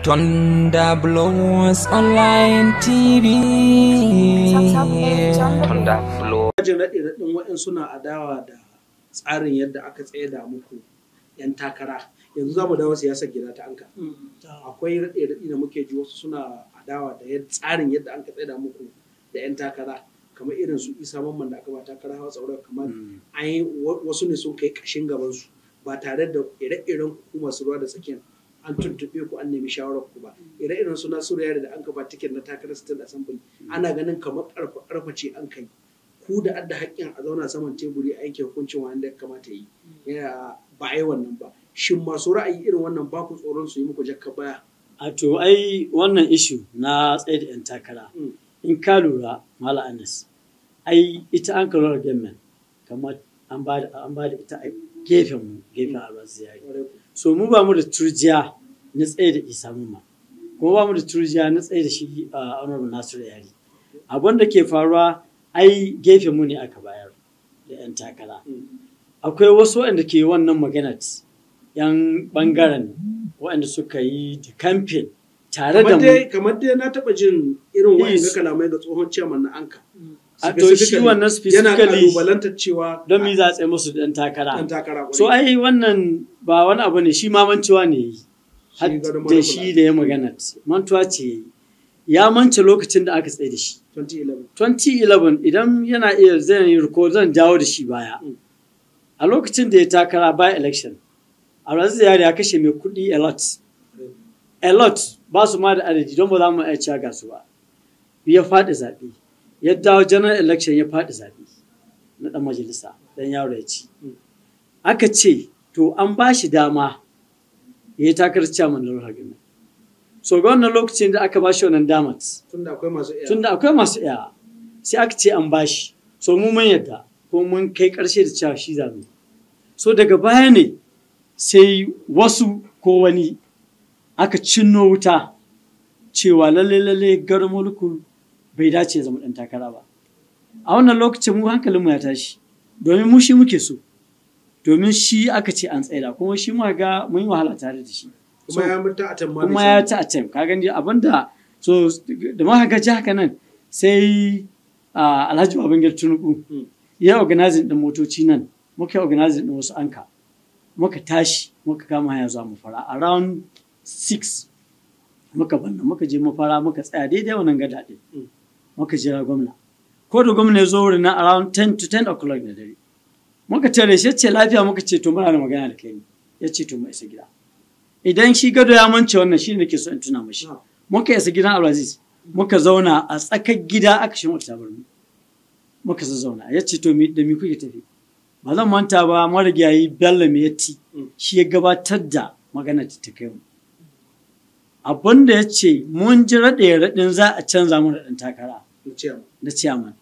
Thunder Blows Online TV. Thunder Blows. Jin raɗe raɗin waɗansu suna adawa da tsarin yadda aka tsaida muku 'yan takara. Yanzu za mu dawo siyasar gida ta anka. Akwai raɗe raɗi da muke ji wasu suna adawa da tsarin yadda anka tsaida muku da 'yan takara. Kamar irin su Isa Mamman da aka ba takara hawa tsauro, kamar an yi wasu ne sun kai ƙashin gabansu ba tare da ire-iren ku masu ruwa da tsakiyar an tuntuɓe ku an nemi shawarar ku ba. Ire-iren su Nasiru Yari da an ka ba tiket na takarar State Assembly, ana ganin kamar ƙarfa ce an kai. Ku da adda haƙƙin a zauna saman teburi a yanke hukuncin wanda ya kamata yi. Ba a yi wannan ba. Shin masu ra'ayi irin wannan ba ku tsoron su yi muku jakka baya? A to ai wannan issue na tsaye da 'yan takara. In ka lura, Malam Anas, ai ita an ka lura government kamar an ba da ita a gefen mu, gefen Abdulaziz Yari. So mu ba mu da turjiya na tsaye da Isa Mamman, kuma ba mu da turjiya na tsaye da shi Honorable Nasiru Yari. Abin da ke faruwa ai gefen mu ne aka bayar da 'yan takara. Akwai wasu waɗanda ke wannan maganar 'yan ɓangaren waɗanda suka yi da campaign tare da mu. Kamar dai na taɓa jin irin waɗanda kalamai ga tsohon chairman na Anka. A to shi wannan specifically yana kalubalantar cewa don me za a tsaye musu ɗan takara. Ɗan takara. So ai wannan ba wani abu ne, shi ma mantuwa ne yi. Da shi da ya magana mantuwa ce yi. Ya mance lokacin da aka tsaye da shi. 2011. 2011 idan yana iya zan yi riko zan dawo da shi baya. A lokacin da ya takara by election, Abdulaziz Yari ya kashe mai kuɗi a lot. A lot ba su ma da adadi don ba za mu iya cewa ga su ba. Ya faɗi zaɓe. Ya dawo general election ya faɗi zaɓe na ɗan majalisa, ɗan yaro ya ci. Aka ce to an ba shi dama ya yi takarar chairman na local government. So ga wannan lokacin da aka ba shi wannan damar. Tunda akwai masu iya. Tunda akwai masu iya. Sai aka ce an ba shi. So mu mun yadda ko mun kai ƙarshe da cewa shi zamu. So daga baya ne sai wasu ko wani aka cinno wuta cewa lalle lalle Gado Mulku bai dace zama ɗan takara ba. A wannan lokacin mu hankalinmu ya tashi domin mu shi muke so. Domin shi aka ce an tsaida kuma shi muka ga mun yi wahala tare da shi. Kuma ya mutu a tamma. Kuma ya ci attempt, ka gani abinda so da muka ga ji haka nan sai Alhaji Babangida Tinubu ya organizing din motoci nan, muka organizing din wasu anka, muka tashi muka kama hanya zuwa Mafara around 6 muka banna muka je Mafara muka tsaya daidai wannan gada din, muka jira gwamna. Ko da gwamna ya zo wurin na around 10 to 10 o'clock na dare, muka tare shi, ya ce lafiya, muka ce to muna da magana da kai ne, ya ce to mu isa gida. Idan shi Gado ya mance wannan shi ne nake so in tuna mashi. Muka isa gidan Abdulaziz, muka zauna a tsakar gida aka shi mata tabarmi. Muka zauna, ya ce to da mi kuke tafi? Ba zan manta ba, marigayi Bello Miyatti shi ya gabatar da magana ta kai mu. Abin da ya ce mun ji raɗe raɗin za a canza mu da ɗan takara. Na ciyaman.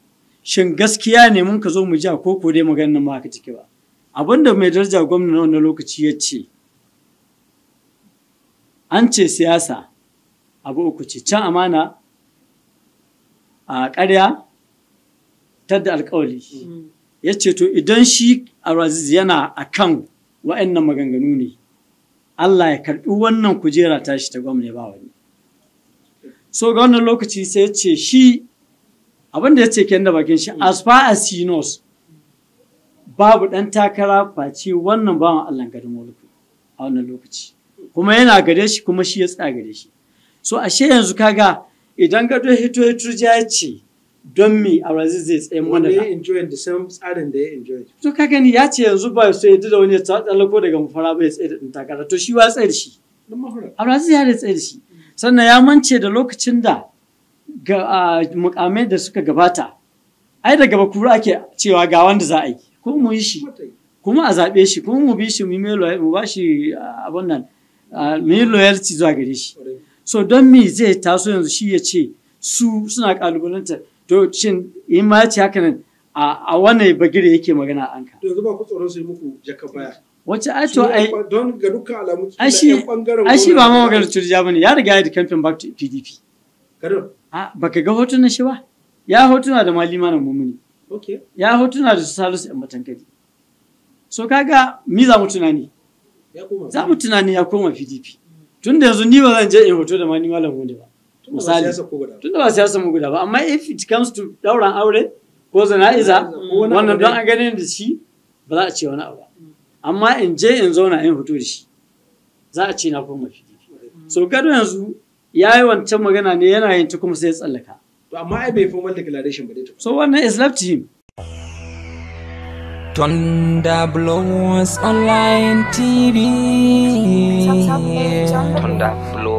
Shin gaskiya ne mun ka zo mu ja ko ko dai maganar nan ba haka take ba? Abin da mai daraja gwamna na wannan lokaci ya ce, an ce siyasa abu uku ce, can amana, a ƙarya, tadda alƙawali. Ya ce to idan shi Abdulaziz yana a kan wa'annan maganganu ne, Allah ya karɓi wannan kujera tashi ta gwamna ba wani. So ga wannan lokaci sai ya ce shi abin da ya ce kenan da bakin shi, as far as he knows, babu ɗan takara face wannan bawan Allah Gado Mulku a wannan lokaci. Kuma yana gare shi kuma shi ya tsaya gare shi. So ashe yanzu kaga idan Gado hito ya turja ya ce don me Abdulaziz zai tsaye mana Wanda da. ya enjoy the same tsarin da ya enjoy. To ka gani ya ce yanzu ba so ya da wani ya tsallako daga Mafara ba ya tsaye da ɗan takara, to shi wa tsaye da shi. Abdulaziz ya da tsaye da shi. Sannan ya mance da lokacin da ga mukamai da suka gabata, ai daga Bakura ake cewa ga wanda za a yi, ko mu yi shi, kuma a zaɓe shi, kuma mu bi shi, mu ba shi abun nan, mu yi loyalty zuwa gare shi. So don me zai taso yanzu shi ya ce su suna kalubalanta? To shin in ma ya ce haka nan a wannan bagire yake magana an ka. To yanzu ba ku tsoron su yi muku jaka baya? Wace ai to ai don ga dukkan alamu ai shi ba ma maganar turjiya bane, ya riga ya da campaign back to PDP. Kado. A baka ga hotunan shi ba? Ya hotuna da Malima na Mumuni. Okay. Ya hotuna da Salisu ɗan Matankari. So kaga mi za mu tunani? Za mu tunani ya koma PDP. Tun da yanzu ni ba zan je in hoto da mani malam Gondi ba. Tunda ba Misali. siyasa ko guda ba. Tun da ba siyasa mu guda ba, amma if it comes to dauran aure ko zana'iza, Ko wani abu wannan don dai. an gane da shi ba za a ce wani abu ba. Amma in je in zauna in hoto da shi, za a ce na koma PDP. So gado yanzu ya yi wancan magana ne yana yin ta kuma sai ya tsallaka. To amma ai bai formal declaration ba dai tukuna. So wannan is left to him. Thunder Blows Online TV. Tap, tap, Thunder Blows.